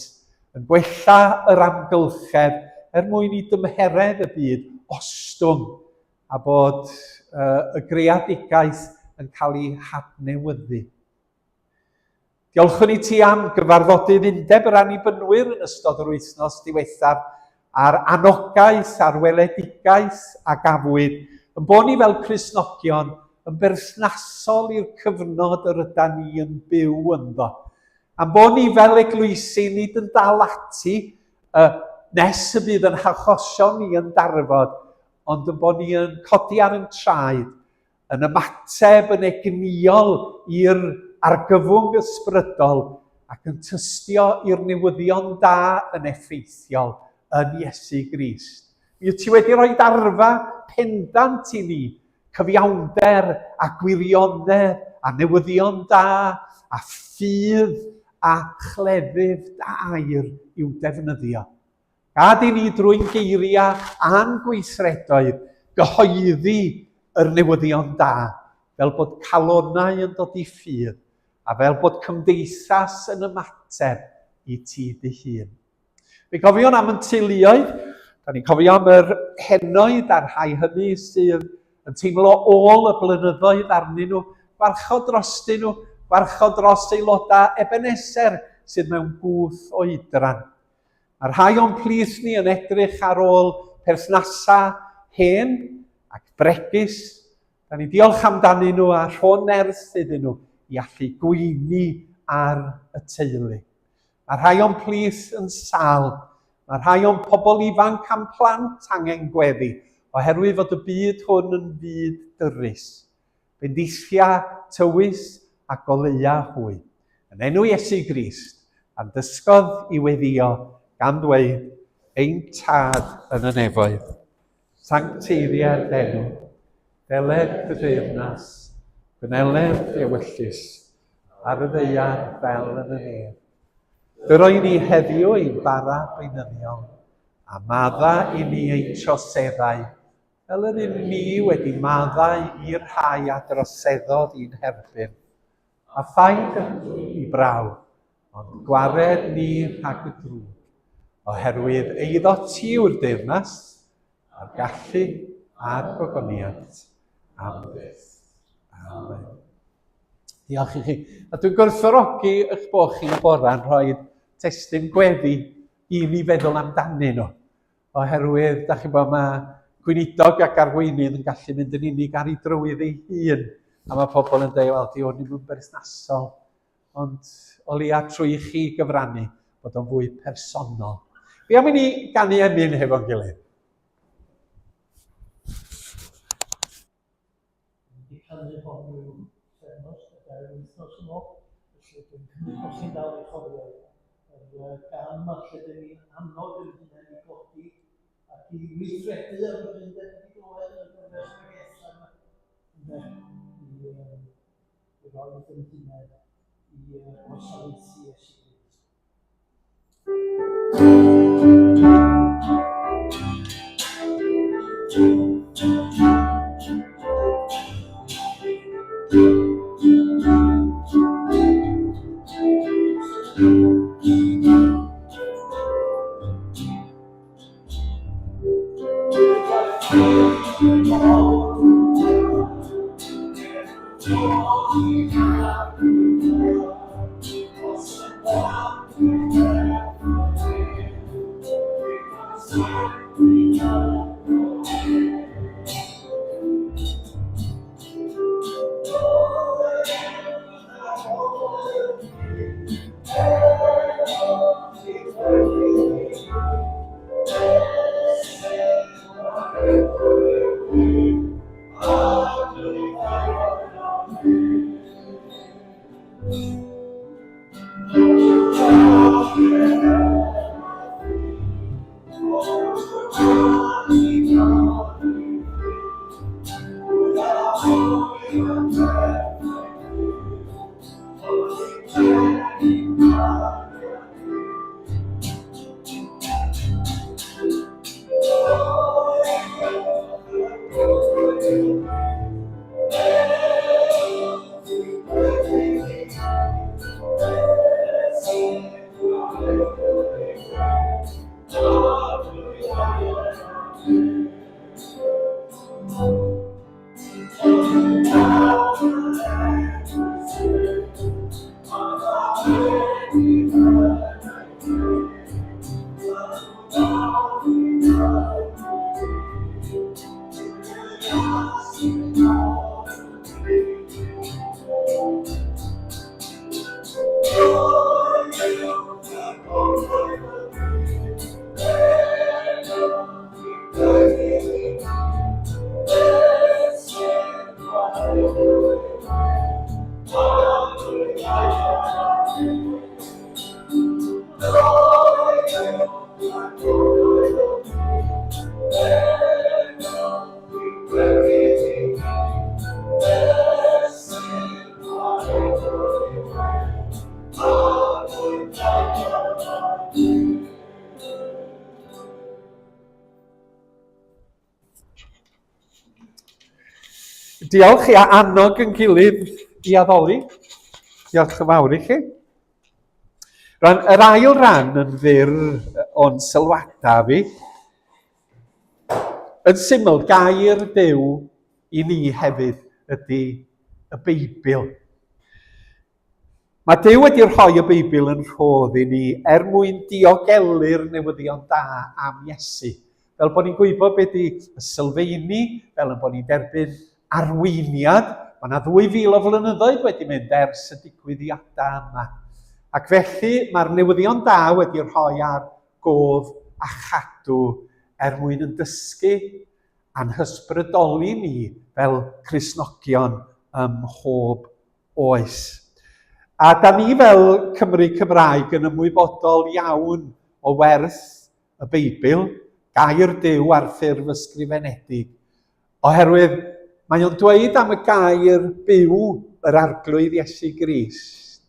yn gwella yr amgylchedd er mwyn i dymheredd y byd ostwng a bod uh, y greadigaeth yn cael eu hadnewyddu. Diolchwn i ti am gyfarfodydd Undeb yr Annibynwyr yn ystod yr wythnos diwethaf a'r anogaeth a'r weledigaeth a gafwyd yn bod ni fel Cristnogion yn berthnasol i'r cyfnod yr ydan ni yn byw ynddo. Am bod ni fel eglwysi nid yn dal ati uh, nes y bydd yn hachosion ni yn darfod, ond yn bod ni yn codi ar yn traed yn ymateb yn egnïol i'r argyfwng ysbrydol ac yn tystio i'r newyddion da yn effeithiol yn Iesu Grist. Mi wyt ti wedi rhoi darfa pendant i ni, cyfiawnder a gwirionedd a newyddion da a ffydd a chlefydd da air i'w defnyddio. Gad i ni drwy'n geiriau a'n gweithredoedd gyhoeddi yr newyddion da, fel bod calonnau yn dod i ffydd, a fel bod cymdeithas yn ymateb i ti dy hun. Mi gofiwn am yn teuluoedd, da ni'n cofio am yr henoed a'r rhai hynny sydd yn teimlo ôl y blynyddoedd arnyn nhw, gwarchod drostyn nhw, gwarchod dros aelodau Ebeneser sydd mewn gwth oedran. Mae rhai o'n plith ni yn edrych ar ôl perthnasau hen ac bregus. Da ni diolch amdanyn nhw a rho nerth iddyn nhw i allu gweini ar y teulu. Mae rhai o'n plith yn sal. Mae rhai o'n pobl ifanc a'n plant angen gweddi, oherwydd fod y byd hwn yn fyd dyrys. Bendithia, tywys a goleua hwy. Yn enw Iesu Grist, a'n dysgodd i weddïo, gan ddweud, Ein Tad yn y nefoedd, sancteiddier d'enw, deled dy deyrnas, gwneled dy ewyllys, ar y ddaear fel yn y nef. Dyro i ni heddiw ein bara beunyddiol, a madda i ni ein troseddau, Fel yr ŷm ni wedi maddau i'r rhai a droseddodd i'n herbyn, a phaid â i brawf, ond gwared ni rhag y drwg, oherwydd eiddo ti yw'r deyrnas, a'r gallu, a'r gogoniant, am byth. Amen. Diolch i chi. A dwi'n gwerthfawrogi eich bod chi'n y bora'n rhoi testun gweddi i ni feddwl amdanyn nhw. Oherwydd, da chi'n bod, mae gweinidog ac arweinydd yn gallu mynd yn unig ar ei drywydd ei hun, a mae pobl yn dweud, wel, di hwn ddim yn berthnasol, ond o leia trwy i chi gyfrannu, bod o'n fwy personol. Be am i ni ganu emyn hefo'n gilydd? Dwi wedi canu hon ryw pythefnos neu dair wythnos yn ôl, felly dwi'n cymryd bod chi'n dal i chofio yr uh, gan yma lle dyn ni'n annog yn hunain i godi ac i weithredu ar yr hyn dyn ni wedi glywed yn y gyfres bregethau yma. Ynde, i, um, i roi yn hunain i uh, gwasanaethu Iesu Grist. Diolch i annog yn gilydd i addoli. Diolch yn fawr i chi. Rhan, yr ail ran yn fyr o'n sylwadau fi. Yn syml, gair Duw i ni hefyd ydy y Beibl. Mae Duw wedi rhoi y Beibl yn rhodd i ni er mwyn diogelu'r newyddion da am Iesu. Fel bod ni'n gwybod beth di y sylfeini, fel yn bod ni'n derbyn arweiniad. Mae yna 2,000 o flynyddoedd wedi mynd ers y digwyddiadau yma. Ac felly mae'r newyddion da wedi rhoi ar gof a chadw er mwyn yn dysgu a'n hysbrydoli ni fel Cristnogion ym mhob oes. A da ni fel Cymry Cymraeg yn ymwybodol iawn o werth y Beibl, gair Duw ar ffurf ysgrifenedig, oherwydd mae o'n dweud am y gair byw yr Arglwydd Iesu Grist.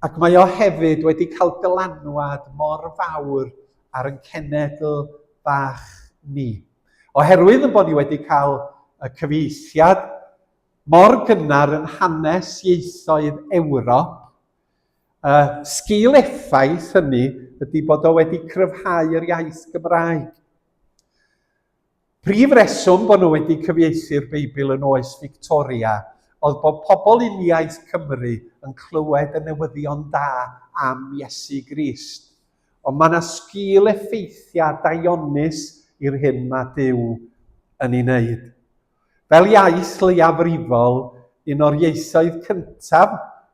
Ac mae o hefyd wedi cael dylanwad mor fawr ar yn cenedl bach ni. Oherwydd yn bod ni wedi cael y cyfieithiad Mor gynnar yn hanes ieithoedd Ewrop, y sgil effaith hynny ydy bod o wedi cryfhau yr iaith Gymraeg. Prif reswm bod nhw wedi cyfieithu'r Beibl yn oes Victoria oedd bod pobl uniaith Cymru yn clywed y newyddion da am Iesu Grist. Ond mae yna sgil effeithiau daionus i'r hyn mae Duw yn ei wneud. Fel iaith leiafrifol, un o'r ieithoedd cyntaf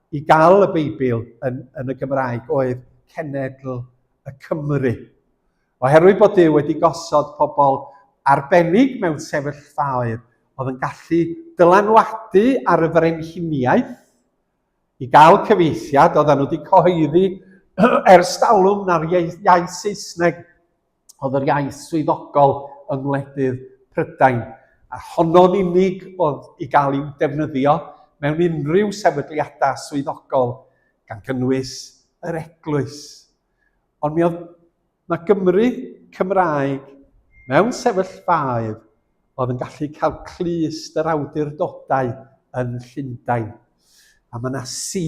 i gael y Beibl yn, yn y Gymraeg oedd cenedl y Cymry. Oherwydd bod Duw wedi gosod pobl arbennig mewn sefyllfaoedd oedd yn gallu dylanwadu ar y frenhiniaeth i gael cyfieithiad, oedden nhw wedi cyhoeddi ers talwm na'r iaith, iaith Saesneg oedd yr iaith swyddogol yng ngwledydd Prydain, a honno'n unig oedd i gael i'w defnyddio mewn unrhyw sefydliadau swyddogol, gan gynnwys yr eglwys. Ond mi oedd na Gymru Cymraeg mewn sefyllfaoedd oedd yn gallu cael clust yr awdurdodau yn Llundain. A mae yna si,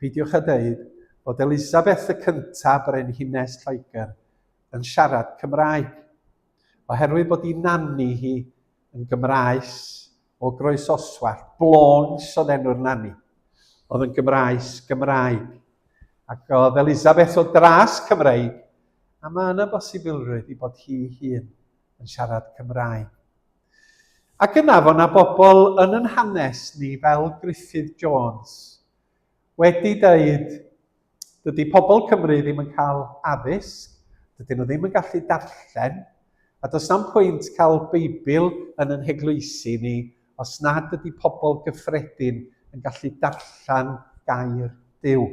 peidiwch â dweud, bod Elisabeth y Cyntaf, Brenhines Lloegr, yn siarad Cymraeg, oherwydd bod ei nani hi yn Gymraes o Groesoswallt, Blons oedd enw'r nani, oedd yn Gymraes Gymraeg. Ac oedd Elisabeth o dras Cymreig, a mae yna bosibilrwydd i bod hi hun yn siarad Cymraeg. Ac yna fo 'na bobl yn yn hanes ni fel Gruffydd Jones wedi deud dydy pobl Cymru ddim yn cael addysg, dydyn nhw ddim yn gallu darllen, a does na'm pwynt cael Beibl yn yn heglwysi ni os nad ydy pobl gyffredin yn gallu darllen gair Duw.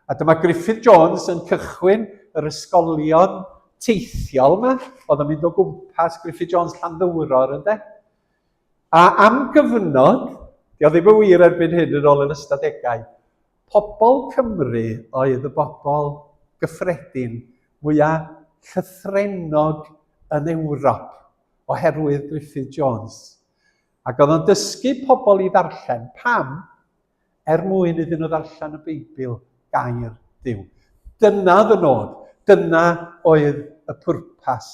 A dyma Gruffydd Jones yn cychwyn yr ysgolion teithiol yma, oedd yn mynd o gwmpas Gruffydd Jones Llanddowror, ynde? A am gyfnod, di o ddim yn wir erbyn hyn yn ôl yr ystadegau, pobl Cymru oedd y bobl gyffredin mwyaf llythrennog yn Ewrop oherwydd Gruffydd Jones. Ac oedd o'n dysgu pobl i ddarllen. Pam? er mwyn iddyn nhw ddarllen y Beibl, gair Duw. Dyna oedd y nod, dyna oedd y pwrpas.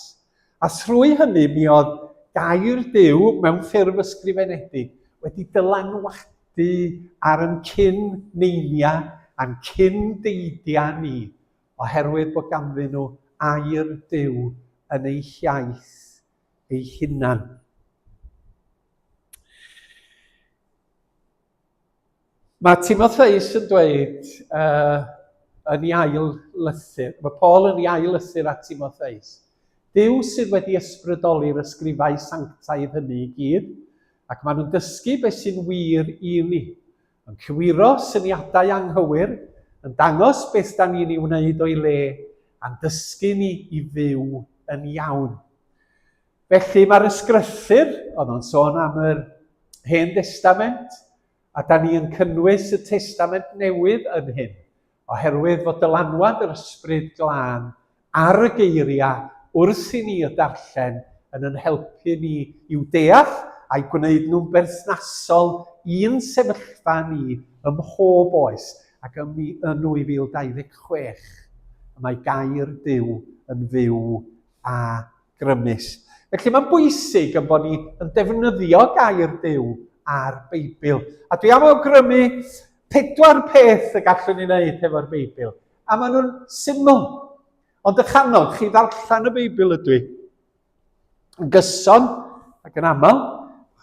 A thrwy hynny mi oedd gair Duw mewn ffurf ysgrifenedig wedi dylanwadu ar yn cyn neinia a'n cyn deidia ni, oherwydd bod ganddyn nhw air Duw yn eu hiaith eu hunan. Mae Timotheus yn dweud uh, yn ei ail lythyr, mae Paul yn ei ail lythyr at Timotheus, Duw sydd wedi ysbrydoli'r ysgrifau sanctaidd hynny i gyd, ac maen nhw'n dysgu beth sy'n wir i ni, yn cywiro syniadau anghywir, yn dangos beth da ni'n ei wneud o'i le, a'n dysgu ni i fyw yn iawn. Felly mae'r ysgrythur, oedd o'n sôn am yr Hen Destament, a da ni yn cynnwys y Testament Newydd yn hyn, oherwydd fod dylanwad yr Ysbryd Glân ar y geiriau wrth i ni y darllen yn yn helpu ni i'w deall a'i gwneud nhw'n berthnasol i'n sefyllfa ni ym mhob oes ac ym 2026. Y mae gair Duw yn fyw a grymus. Felly mae'n bwysig yn bod ni yn defnyddio gair Duw a'r Beibl. A dwi am awgrymu pedwar peth y gallwn ni wneud hefo'r Beibl. A maen nhw'n syml. Ond eich annog chi ddarllen y Beibl ydw i. Yn gyson ac yn aml,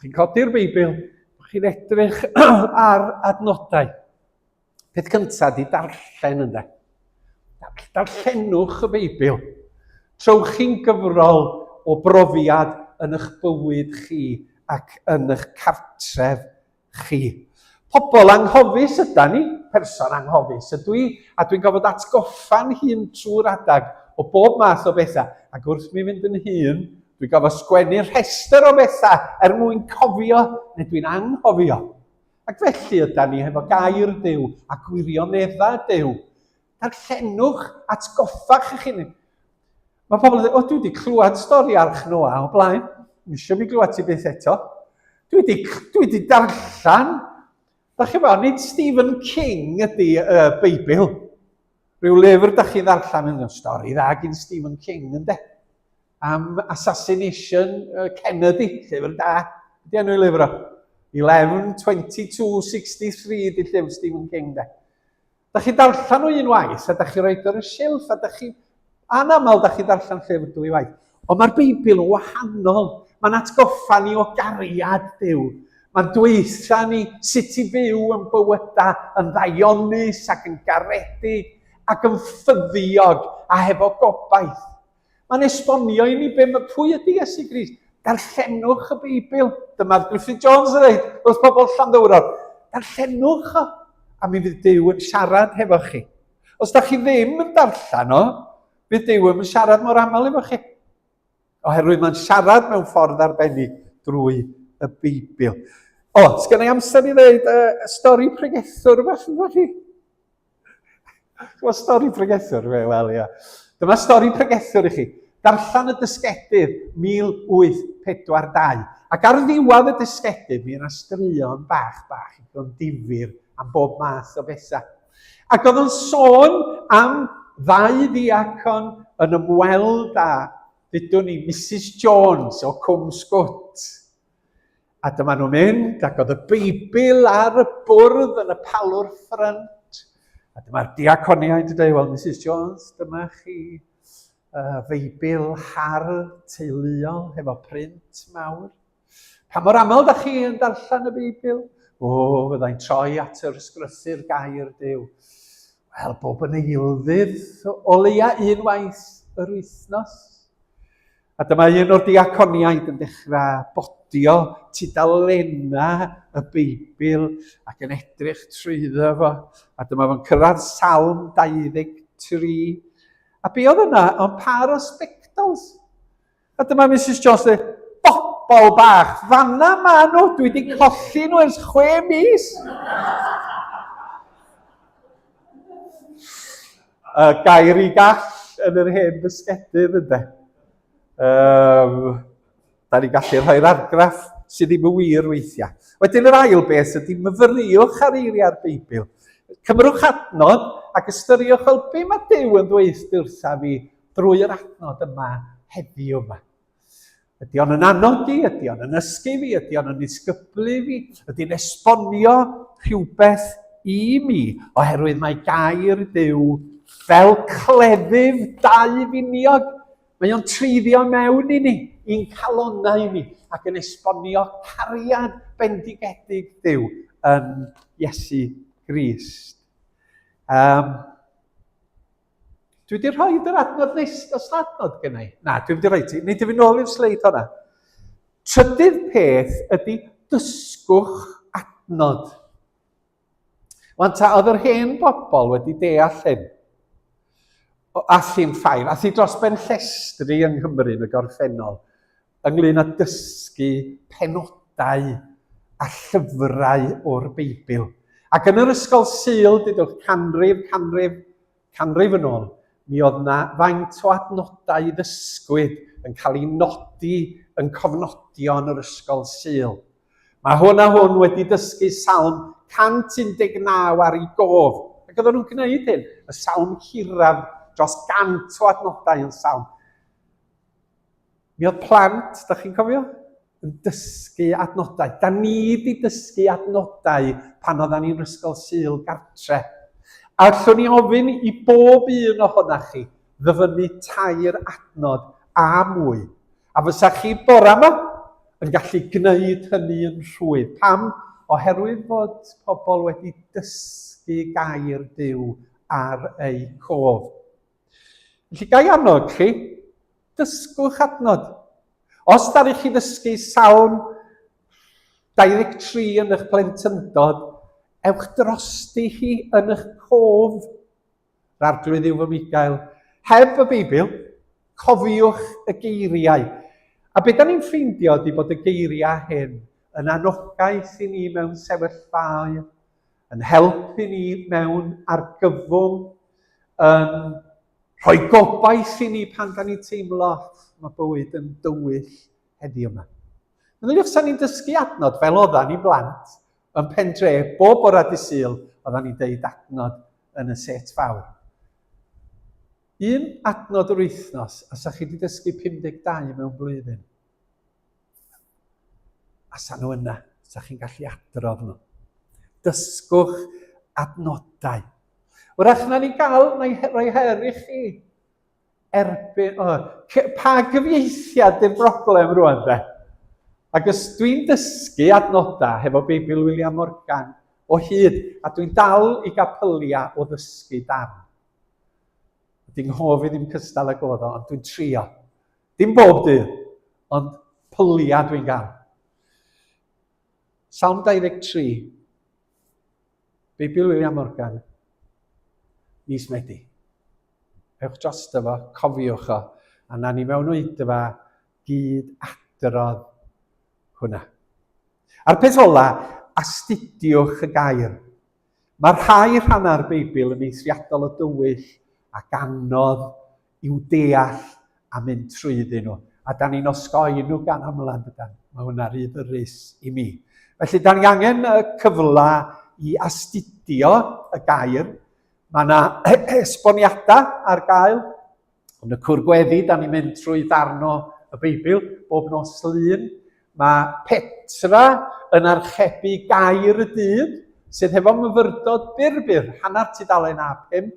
chi'n codi'r Beibl, chi'n edrych ar adnodau. Peth cyntaf di darllen ynde. Darllenwch y Beibl. Trowch chi'n gyfrol o brofiad yn eich bywyd chi ac yn eich cartref chi. Pobl anghofus yda ni, person anghofus ydw i, a dwi'n gofod atgoffa'n hun trwy'r adag o bob math o bethau, ac wrth mi fynd yn hun, dwi'n gofod sgwennu rhestr o bethau er mwyn cofio neu dwi'n anghofio. Ac felly yda ni hefo gair Duw a gwirioneddau Duw. Darllenwch, atgoffach eich hunain. Mae pobl yn dweud, o, dwi wedi clywed stori Arch Noa o blaen. Dwi'n eisiau mi glywed ti byth eto. Dwi wedi, dwi wedi darllen. Da chi fo, nid Stephen King ydy y uh, Beibl. Rhyw lyfr da chi ddarllen yn stori dda gyn Stephen King, ynddo? Am assassination Kennedy, llyfr da. Ydy enw i lyfr o? 11.22.63 ydy llyfr Stephen King, de. Da chi darllen o un waith, a da chi roed ar y silff, a da chi... Anaml da chi darllen llyfr dwy waith. Ond mae'r Beibl yn wahanol. Mae'n atgoffa ni o gariad Duw. Mae'n dweitha ni sut i fyw yn bywydau yn ddaionus ac yn garedig ac yn ffyddiog a hefo gobaith. Mae'n esbonio i ni be mae, pwy ydy Iesu Grist. Darllenwch y Beibl. Dyma'r Griffith Jones yn dweud wrth bobl Llanddowror. Darllenwch o, a mi fydd Duw yn siarad hefo chi. Os da chi ddim yn darllen o, fydd Duw yn siarad mor aml efo chi. Oherwydd mae'n siarad mewn ffordd arbennig drwy y Beibl. O, sgan i amser i ddeud uh, stori pregethwr bach yn chi? Dyma stori pregethwr, wel, ia. Dyma stori pregethwr i chi. Darllen y dysgedydd 1842. Ac ar ddiwedd y dysgedydd, mi yna straeon bach bach igon difyr am bob math o bethau. Ac oedd o'n sôn am ddau ddiacon yn ymweld â, dudwn ni, Mrs Jones o Cwm Sgwt. A dyma nhw'n mynd, ac oedd y Beibl ar y bwrdd yn y palwr ffrynt. A dyma'r diaconiaid yn dweud, wel, Mrs Jones, dyma chi uh, Feibl har teuluol hefo print mawr. Pa mor aml da chi yn darllen y Beibl? O, fyddai'n troi at yr ysgrythur gair Duw. Wel, bob yn eilddydd, o leia un waith yr wythnos. A dyma un o'r diaconiaid yn dechrau bodio tudalennau y Beibl ac yn edrych trwyddo fo. A dyma fo'n cyrraedd Salm 23. A be oedd yna? Ond par o sbectols. A dyma Mrs Jones dweud, bobl bach, fanna ma nhw, dwi wedi colli nhw ers chwe mis. Uh, gair i gall yn yr hen ddysgedydd, ynde. Um, da ni'n gallu rhoi'r argraff sydd ddim yn wir weithiau. Wedyn yr ail beth ydy myfyriwch ar eiriau'r Beibl. Cymrwch adnod ac ystyriwch fel be mae Duw yn dweud wrtha fi drwy'r adnod yma heddiw yma. Ydy o'n yn annog i? Ydy o'n yn ysgu fi? Ydy o'n yn ddisgyblu fi? Ydy'n esbonio rhywbeth i mi? Oherwydd mae gair Duw fel cleddyf dau finiog. Mae o'n treiddio mewn i ni, i'n calonnau ni, ac yn esbonio cariad bendigedig Duw yn Iesu Grist. Um, Dwi wedi rhoi yr adnod nes, os na adnod gen i. Na, dwi wedi rhoi ti. Nid i fi nôl i'r sleid hwnna. Trydydd peth ydy dysgwch adnod. Wan ta, oedd yr hen bobl wedi deall hyn. Ath hi'n ffair, ath hi dros ben llestri yng Nghymru yn y gorffennol, ynglyn â dysgu penodau a llyfrau o'r Beibl. Ac yn yr ysgol Sul, dudwch canrif, canrif, Canrif yn ôl, mi oedd 'na faint o adnodau i ddysgwyd yn cael ei nodi yn cofnodion yr ysgol Sul. Mae hwn a hwn wedi dysgu Salm 119 ar ei gof. Ac oedden nhw'n gwneud hyn, y salm hiraf dros gant o adnodau yn salm. Mi oedd plant, da chi'n cofio, yn dysgu adnodau. Da ni wedi dysgu adnodau pan oedden ni'n ysgol Sul gartre. A allwn ni ofyn i bob un ohonach chi ddyfynnu tair adnod a mwy. A fysa chi bora yma yn gallu gwneud hynny yn rhwydd. Pam? Oherwydd fod pobl wedi dysgu gair Duw ar eu cof. Felly ga i annog chi, dysgwch adnod. Os ddaru chi ddysgu Salm 23 yn eich plentyndod, ewch drosti hi yn eich cof. Yr arglwydd yw fy migael. Heb y Beibl, cofiwch y geiriau. A beth da ni'n ffeindio ydy bod y geiriau hyn yn anogaeth i ni mewn sefyllfaoedd, yn helpu ni mewn argyfwng, yn rhoi gobaith i ni pan da ni'n teimlo mae bywyd yn dywyll heddiw yma. Meddyliwch sa ni'n dysgu adnod fel oeddan ni'n blant yn Pendre, bob bora dy Sul, oeddan ni'n deud adnod yn y set fawr. Un adnod yr wythnos, a sa chi wedi dysgu 52 mewn blwyddyn. A sa nhw yna, sa chi'n gallu adrodd nhw. Dysgwch adnodau. Wrach na ni gael, na i roi her i chi. Erbyn, oh, pa gyfieithiad di'r broblem rwan de? Ac os dwi'n dysgu adnodau hefo Beibl William Morgan o hyd, a dwi'n dal i gael pyliau o ddysgu darn. Dwi'n nghof i ddim cystal ag oedd o, ond dwi'n trio. Dim bob dydd, ond pyliau dwi'n gael. Salm 23, Beibl William Morgan, mis Medi. Ewch drosto fo, cofiwch o, a na ni mewn oedfa gyd adrodd hwnna. A'r peth ola, astudiwch y gair. Mae rhai rhannau'r Beibl yn eithriadol o dywyll ac anodd i'w deall a mynd trwyddyn nhw. A da ni'n osgoi nhw gan amla, yn dydan? Mae hwnna rhy ddyrus i mi. Felly, da ni angen y cyfle i astudio y gair. Mae yna esboniadau ar gael. Yn y cwr gweddi, da ni'n mynd trwy ddarno y Beibl bob nos Lun. Mae Petra yn archebu gair y dydd, sydd hefo myfyrdod byr byr, hanner tudalen A5,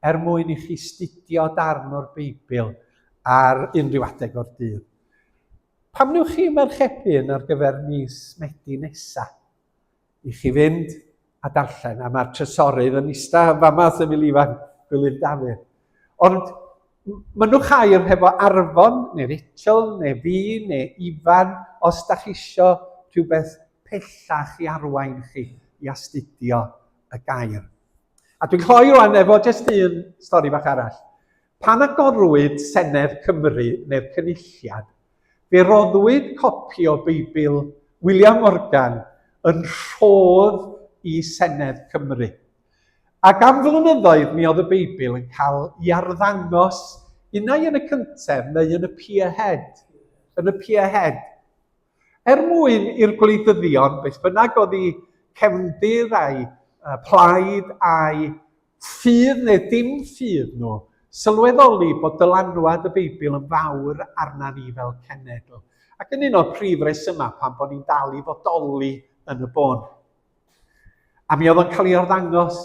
er mwyn i chi studio darn o'r Beibl ar unrhyw adeg o'r dydd. Pam wnewch chi ymarchebu yn ar gyfer mis Medi nesa? I chi fynd a darllen, a mae'r trysorydd yn ista yn fama wrth ymyl Ifan, Gwilym Dafydd. Ond mynnwch air hefo Arfon, neu Rachel, neu fi, neu Ifan, os da chi isio rhywbeth pellach i arwain chi i astudio y gair. A dwi'n cloi rwan efo jyst un stori bach arall. Pan agorwyd Senedd Cymru neu'r Cynulliad, fe roddwyd copi o Beibl William Morgan yn rhodd i Senedd Cymru. Ac am flynyddoedd mi oedd y Beibl yn cael ei arddangos unai yn y cyntedd neu yn y pierhead. Yn y pierhead. Er mwyn i'r gwleidyddion, beth bynnag oedd eu cefndir a'u plaid a'u ffydd neu dim ffydd nhw, sylweddoli bod dylanwad y Beibl yn fawr arna ni fel cenedl, ac yn un o'r prif resymau pam bod ni'n dal i fodoli yn y bôn. A mi oedd o'n cael ei arddangos.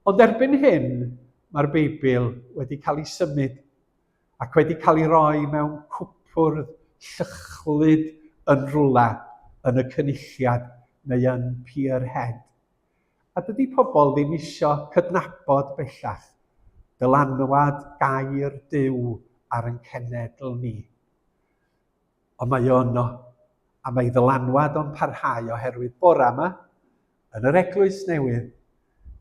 Ond erbyn hyn, mae'r Beibl wedi cael ei symud ac wedi cael ei roi mewn cwpwrdd llychlyd yn rhywle yn y cynulliad neu yn Pierhead. A dydy pobl ddim isio cydnabod bellach dylanwad gair Duw ar ein cenedl ni. Ond mae o yno, a mae ddylanwad o'n parhau oherwydd bora yma, yn yr eglwys newydd,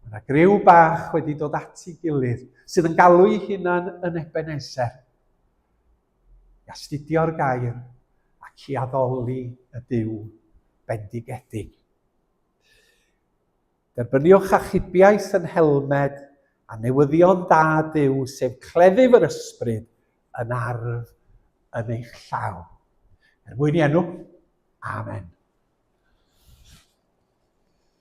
mae yna griw bach wedi dod at ei gilydd sydd yn galw ei hunan yn Ebenezer i astudio'r gair ac i addoli y Duw bendigedig. Derbyniwch achubiaeth yn helmed a newyddion da Duw, sef cleddyf yr ysbryd. yn arf yn eich llaw. Er mwyn i enw, Amen.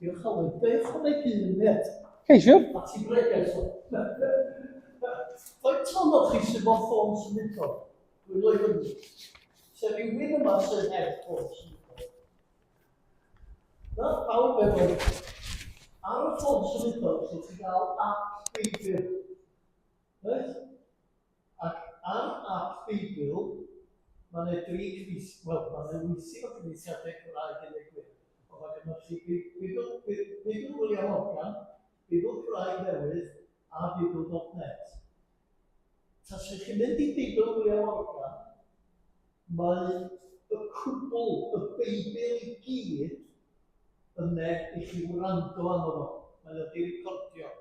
Diolch Alun. Ga i ychwanegu un peth? Ceisiwr. A ti'n bregeth o. Faint ohonoch chi sydd efo ffôn symudol? Dwylo i fyny. Se rhywun yma sydd heb ffôn symudol? Na, pawb efo. Ar y ffôn symudol, lle ti'n gael app Beibl. Reit? Ac ar ap Beibl, mae 'na dri cyfieith, wel, mae 'na lwythi o gyfieithiadau Cymraeg i ddweud gwir, ond mae gynnoch chi Beibl, Beibl William Morgan, Beibl Cymraeg Newydd a Beibl dot net. Tasech chi'n mynd i Beibl William Morgan, mae y cwbl, y Beibl i gyd, yna i chi wrando arno fo. Mae o 'di recordio.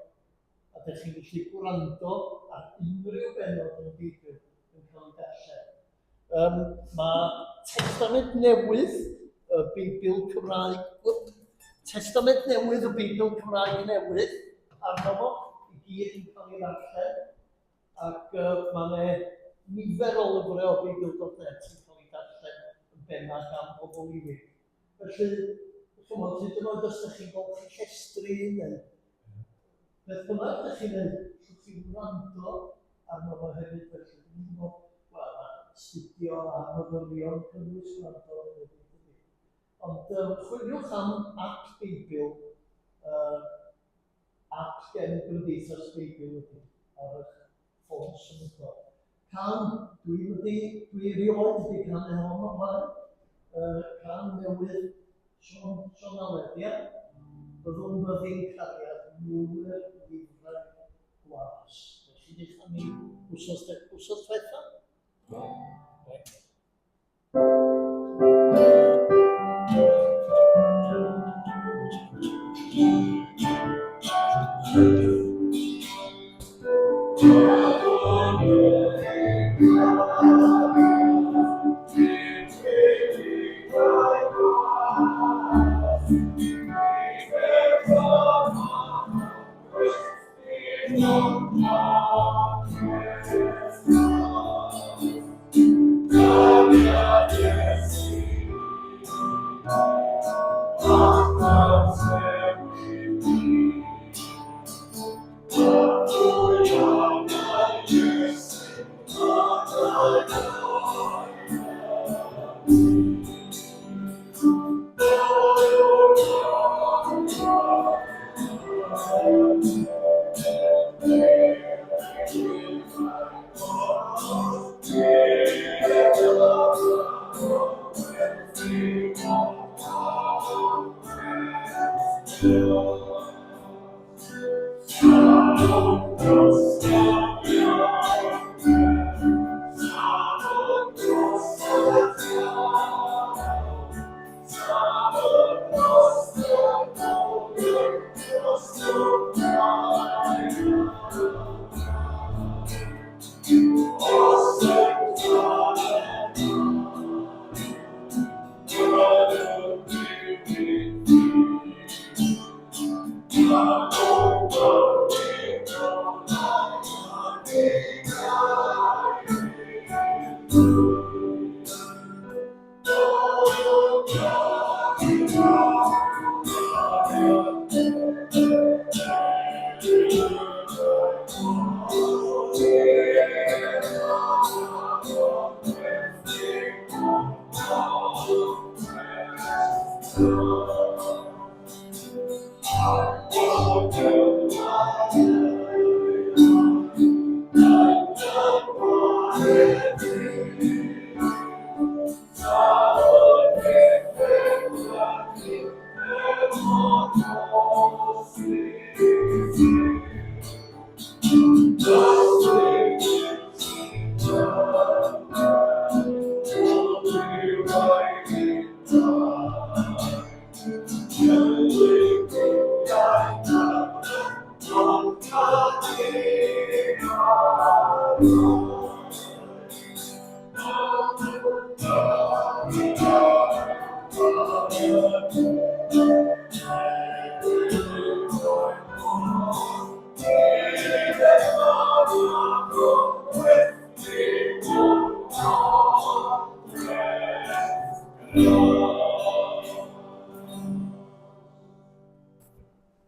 a dych chi'n gallu gwrando ar unrhyw bennod yn y Beibl yn cael ei darllen. Um, mae Testament Newydd, y Beibl Cymraeg, wp, Testament Newydd, y Beibl Cymraeg Newydd, arno fo, i gyd yn cael ei ddarllen, ac uh, mae yna nifer o lyfrau o Beibl.net yn cael ei darllen yn bennaf gan bobl ifanc. Felly, chymod, hyd yn oed os ydych chi'n golchi llestri neu beth bynnag ydych chi'n neud, allwch chi wrando arno fo hefyd. Felly, dwi'n gwybod, wel, mae astudio a myfyrio yn cynnwys gwrando hefyd, dydy. Ond um, chwiliwch am app Beibl, uh, app gen Gymdeithas Beibl ydy, ar eich ffôn symudol. Can, dwi wedi, dwi erioed wedi canu hon o blaen. Uh, can newydd Sean, Sean Aled, ia? Byddwn byddin cariad milwyr ddifrag gwas. Felly, di chanu wsos, wsos diwetha? Do. Right.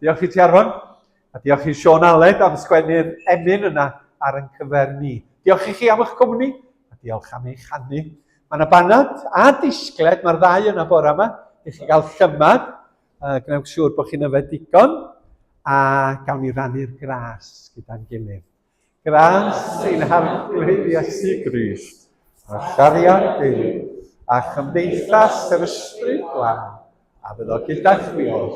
Diolch i ti Arfon, a diolch i Siôn Aled am sgwennu'r emyn yna ar ein cyfer ni. Diolch i chi am eich cwmni, a diolch am eich chanu. Mae yna banad a disgled, mae'r ddau yna bore yma, i chi gael llymad, uh, gwnewch siŵr bod chi'n yfed digon, a gawn ni rannu'r gras gyda'n gilydd. Gras ein Harglwydd Iesu Grist, a chariad Duw, a chymdeithas yr Ysbryd Glân, a fyddo gyda chwi oll.